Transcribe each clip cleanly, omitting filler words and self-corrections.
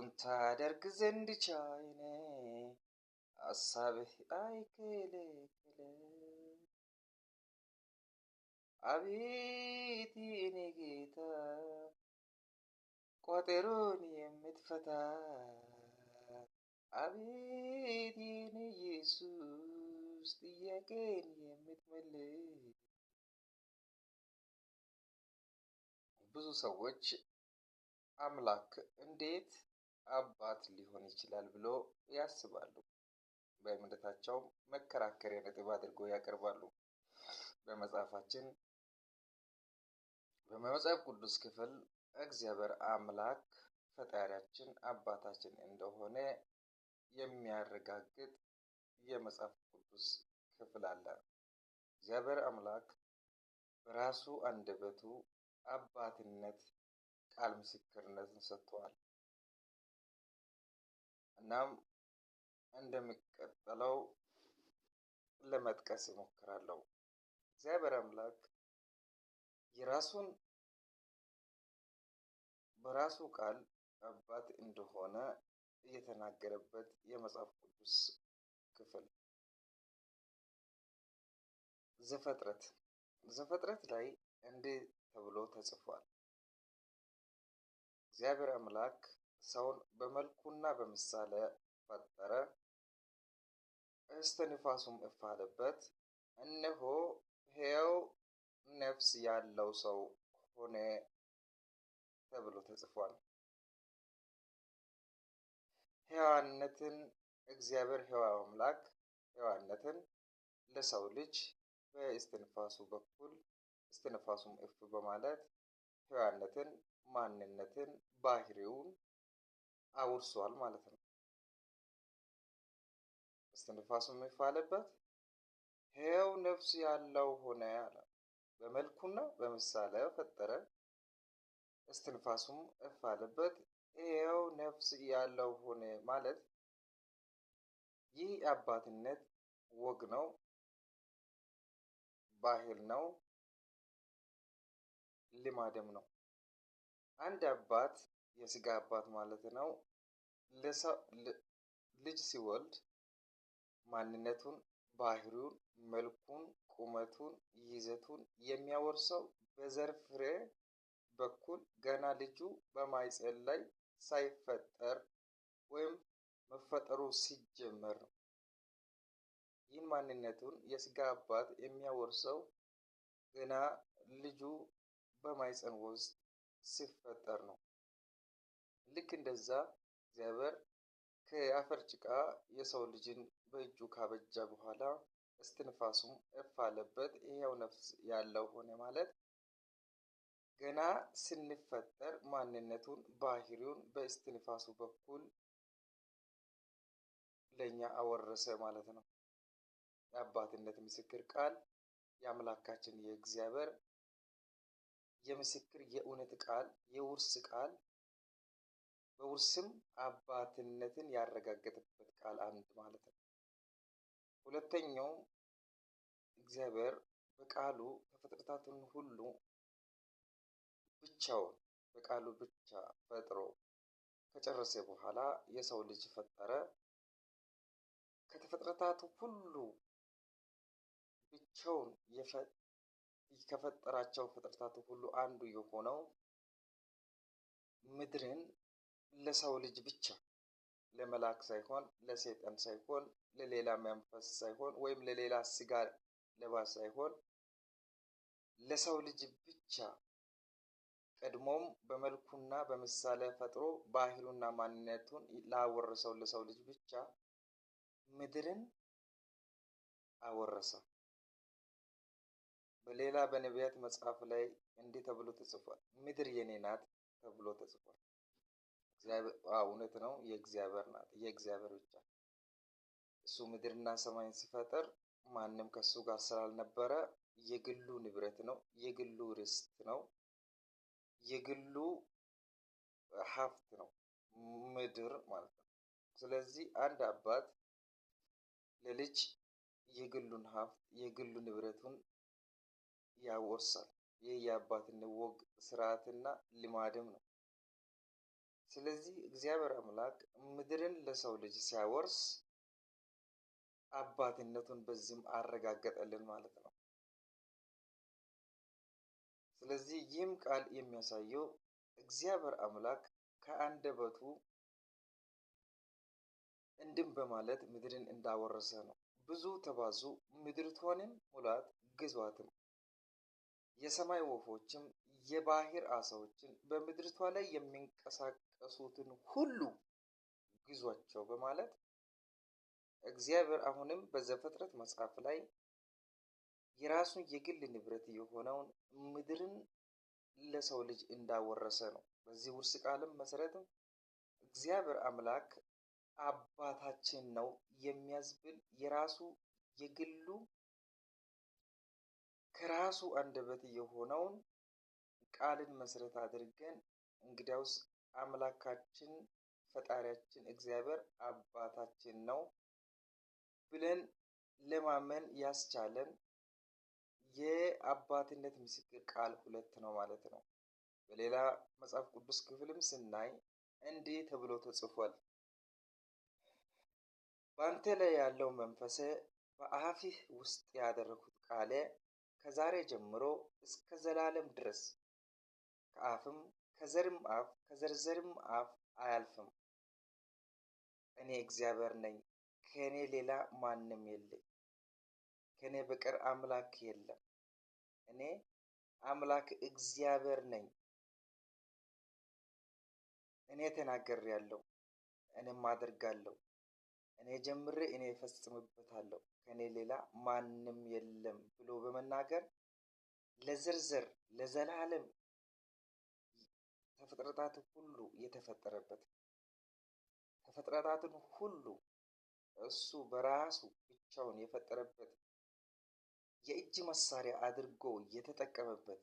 ሁሉን ታደርግ ዘንድ ቻይ ነህ፣ ሐሳብህ አይከለከልም። አቤት የኔ ጌታ ቋጠሮን የምትፈታ፣ አቤት የኔ ኢየሱስ ጥያቄን የምትመልስ። ብዙ ሰዎች አምላክ እንዴት አባት ሊሆን ይችላል ብሎ ያስባሉ። በእምነታቸው መከራከሪያ ነጥብ አድርጎ ያቀርባሉ። በመጽሐፋችን በመጽሐፍ ቅዱስ ክፍል እግዚአብሔር አምላክ ፈጣሪያችን አባታችን እንደሆነ የሚያረጋግጥ የመጽሐፍ ቅዱስ ክፍል አለ። እግዚአብሔር አምላክ በራሱ አንደበቱ አባትነት ቃል ምስክርነትን ሰጥቷል። እናም እንደሚቀጥለው ለመጥቀስ እሞክራለሁ። እግዚአብሔር አምላክ የራሱን በራሱ ቃል አባት እንደሆነ የተናገረበት የመጽሐፍ ቅዱስ ክፍል ዘፍጥረት ዘፍጥረት ላይ እንዲህ ተብሎ ተጽፏል። እግዚአብሔር አምላክ ሰውን በመልኩና በምሳሌ ፈጠረ፣ እስትንፋሱም እፍ አለበት፣ እነሆ ሕያው ነፍስ ያለው ሰው ሆነ ተብሎ ተጽፏል። ሕያዋነትን እግዚአብሔር ሕያው አምላክ ሕያዋነትን ለሰው ልጅ በእስትንፋሱ በኩል እስትንፋሱም እፍ በማለት ሕያዋነትን፣ ማንነትን፣ ባህሪውን አውርሷል ማለት ነው። እስትንፋሱም እፍ አለበት፣ ሕያው ነፍስ ያለው ሆነ አለ። በመልኩና በምሳሌ ፈጠረ፣ እስትንፋሱም እፍ አለበት፣ ሕያው ነፍስ ያለው ሆነ ማለት ይህ አባትነት ወግ ነው፣ ባህል ነው፣ ልማድም ነው። አንድ አባት የስጋ አባት ማለት ነው ልጅ ሲወልድ ማንነቱን፣ ባህሪውን፣ መልኩን፣ ቁመቱን፣ ይዘቱን የሚያወርሰው በዘር ፍሬ በኩል ገና ልጁ በማህፀን ላይ ሳይፈጠር ወይም መፈጠሩ ሲጀመር ነው። ይህን ማንነቱን የስጋ አባት የሚያወርሰው ገና ልጁ በማህፀን ውስጥ ሲፈጠር ነው። ልክ እንደዛ እግዚአብሔር ከአፈር ጭቃ የሰው ልጅን በእጁ ካበጃ በኋላ እስትንፋሱም እፍ አለበት፣ ይሄው ነፍስ ያለው ሆነ ማለት ገና ስንፈጠር ማንነቱን ባህሪውን በእስትንፋሱ በኩል ለኛ አወረሰ ማለት ነው። የአባትነት ምስክር ቃል የአምላካችን የእግዚአብሔር የምስክር የእውነት ቃል የውርስ ቃል በውርስም አባትነትን ያረጋገጠበት ቃል አንድ ማለት ነው። ሁለተኛው እግዚአብሔር በቃሉ ከፍጥረታትን ሁሉ ብቻውን በቃሉ ብቻ ፈጥሮ ከጨረሰ በኋላ የሰው ልጅ ፈጠረ። ከተፍጥረታቱ ሁሉ ብቻውን ከፈጠራቸው ፍጥረታት ሁሉ አንዱ የሆነው ምድርን ለሰው ልጅ ብቻ ለመላክ ሳይሆን ለሰይጣን ሳይሆን ለሌላ መንፈስ ሳይሆን ወይም ለሌላ ስጋ ለባሽ ሳይሆን ለሰው ልጅ ብቻ ቀድሞም በመልኩና በምሳሌ ፈጥሮ ባህሉና ማንነቱን ላወረሰው ለሰው ልጅ ብቻ ምድርን አወረሰ። በሌላ በነቢያት መጽሐፍ ላይ እንዲህ ተብሎ ተጽፏል። ምድር የኔ ናት ተብሎ ተጽፏል። እውነት ነው፣ የእግዚአብሔር ናት፣ የእግዚአብሔር ብቻ። እሱ ምድርና ሰማይን ሲፈጥር ማንም ከሱ ጋር ስላልነበረ የግሉ ንብረት ነው፣ የግሉ ርስት ነው፣ የግሉ ሀብት ነው ምድር ማለት ነው። ስለዚህ አንድ አባት ለልጅ የግሉን ሀብት የግሉ ንብረቱን ያወርሳል። ይህ የአባትነት ወግ ስርዓትና ልማድም ነው። ስለዚህ እግዚአብሔር አምላክ ምድርን ለሰው ልጅ ሲያወርስ አባትነቱን በዚህም አረጋገጠልን ማለት ነው። ስለዚህ ይህም ቃል የሚያሳየው እግዚአብሔር አምላክ ከአንደበቱ እንድም በማለት ምድርን እንዳወረሰ ነው። ብዙ ተባዙ፣ ምድሪቷንም ሙላት፣ ግዟትም፣ የሰማይ ወፎችም የባህር ዓሣዎችን በምድሪቷ ላይ የሚንቀሳቀሱትን ሁሉ ግዟቸው በማለት እግዚአብሔር አሁንም በዘፍጥረት መጽሐፍ ላይ የራሱን የግል ንብረት የሆነውን ምድርን ለሰው ልጅ እንዳወረሰ ነው። በዚህ ውርስ ቃልም መሰረትም እግዚአብሔር አምላክ አባታችን ነው የሚያስብል የራሱ የግሉ ከራሱ አንደበት የሆነውን ቃልን መሰረት አድርገን እንግዲያውስ አምላካችን ፈጣሪያችን እግዚአብሔር አባታችን ነው ብለን ለማመን ያስቻለን የአባትነት ምስክር ቃል ሁለት ነው ማለት ነው። በሌላ መጽሐፍ ቅዱስ ክፍልም ስናይ እንዲህ ተብሎ ተጽፏል። በአንተ ላይ ያለው መንፈሴ በአፍህ ውስጥ ያደረኩት ቃሌ ከዛሬ ጀምሮ እስከ ዘላለም ድረስ ከአፍም ከዘርም አፍ ከዘርዘርም አፍ አያልፍም። እኔ እግዚአብሔር ነኝ፣ ከእኔ ሌላ ማንም የለም፣ ከእኔ በቀር አምላክ የለም። እኔ አምላክ እግዚአብሔር ነኝ። እኔ ተናግሬአለሁ፣ እኔም አደርጋለሁ። እኔ ጀምሬ እኔ እፈጽምበታለሁ፣ ከእኔ ሌላ ማንም የለም ብሎ በመናገር ለዝርዝር ለዘላለም ተፍጥረታት ሁሉ የተፈጠረበት ተፍጥረታትን ሁሉ እሱ በራሱ ብቻውን የፈጠረበት የእጅ መሳሪያ አድርጎ የተጠቀመበት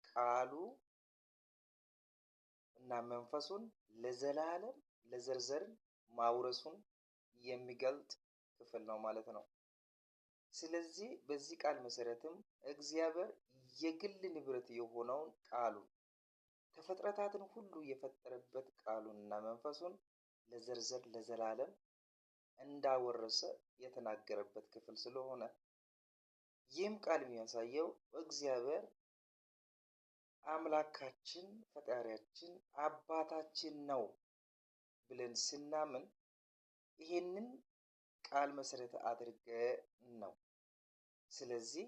ቃሉ እና መንፈሱን ለዘላለም ለዘርዘርን ማውረሱን የሚገልጥ ክፍል ነው ማለት ነው። ስለዚህ በዚህ ቃል መሰረትም እግዚአብሔር የግል ንብረት የሆነውን ቃሉን ተፈጥረታትን ሁሉ የፈጠረበት ቃሉንና መንፈሱን ለዘርዘር ለዘላለም እንዳወረሰ የተናገረበት ክፍል ስለሆነ ይህም ቃል የሚያሳየው እግዚአብሔር አምላካችን ፈጣሪያችን አባታችን ነው ብለን ስናምን ይህንን ቃል መሰረት አድርገን ነው። ስለዚህ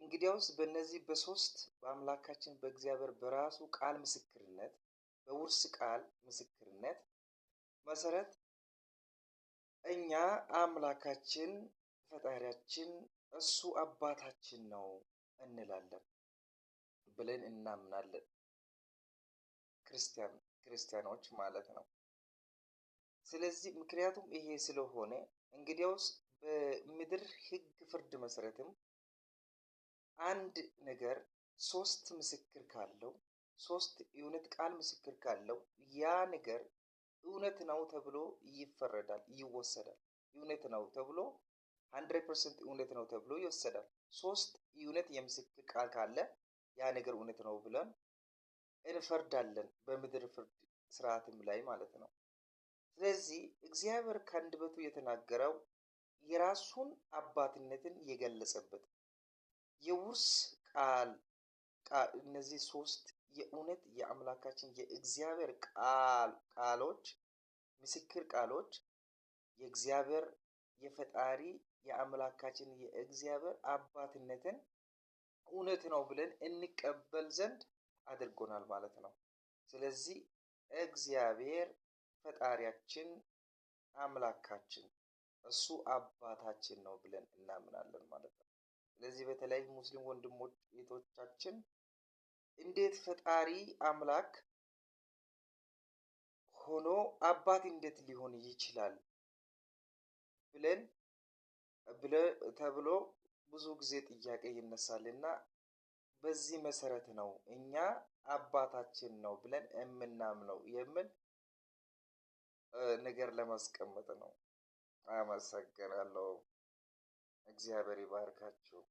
እንግዲያውስ በእነዚህ በሶስት በአምላካችን በእግዚአብሔር በራሱ ቃል ምስክርነት በውርስ ቃል ምስክርነት መሰረት እኛ አምላካችን ፈጣሪያችን እሱ አባታችን ነው እንላለን ብለን እናምናለን። ክርስቲያኖች ማለት ነው። ስለዚህ ምክንያቱም ይሄ ስለሆነ እንግዲያውስ በምድር ሕግ ፍርድ መሰረትም አንድ ነገር ሶስት ምስክር ካለው ሶስት የእውነት ቃል ምስክር ካለው ያ ነገር እውነት ነው ተብሎ ይፈረዳል፣ ይወሰዳል። እውነት ነው ተብሎ 100% እውነት ነው ተብሎ ይወሰዳል። ሶስት እውነት የምስክር ቃል ካለ ያ ነገር እውነት ነው ብለን እንፈርዳለን፣ በምድር ፍርድ ስርዓትም ላይ ማለት ነው። ስለዚህ እግዚአብሔር ከአንደበቱ የተናገረው የራሱን አባትነትን የገለጸበት የውርስ ቃል እነዚህ ሶስት የእውነት የአምላካችን የእግዚአብሔር ቃሎች ምስክር ቃሎች የእግዚአብሔር የፈጣሪ የአምላካችን የእግዚአብሔር አባትነትን እውነት ነው ብለን እንቀበል ዘንድ አድርጎናል ማለት ነው። ስለዚህ እግዚአብሔር ፈጣሪያችን አምላካችን እሱ አባታችን ነው ብለን እናምናለን ማለት ነው። ስለዚህ በተለይ ሙስሊም ወንድሞች እህቶቻችን እንዴት ፈጣሪ አምላክ ሆኖ አባት እንዴት ሊሆን ይችላል ብለን ተብሎ ብዙ ጊዜ ጥያቄ ይነሳልና በዚህ መሰረት ነው እኛ አባታችን ነው ብለን የምናምነው የሚል ነገር ለማስቀመጥ ነው። አመሰግናለሁ። እግዚአብሔር ይባርካችሁ።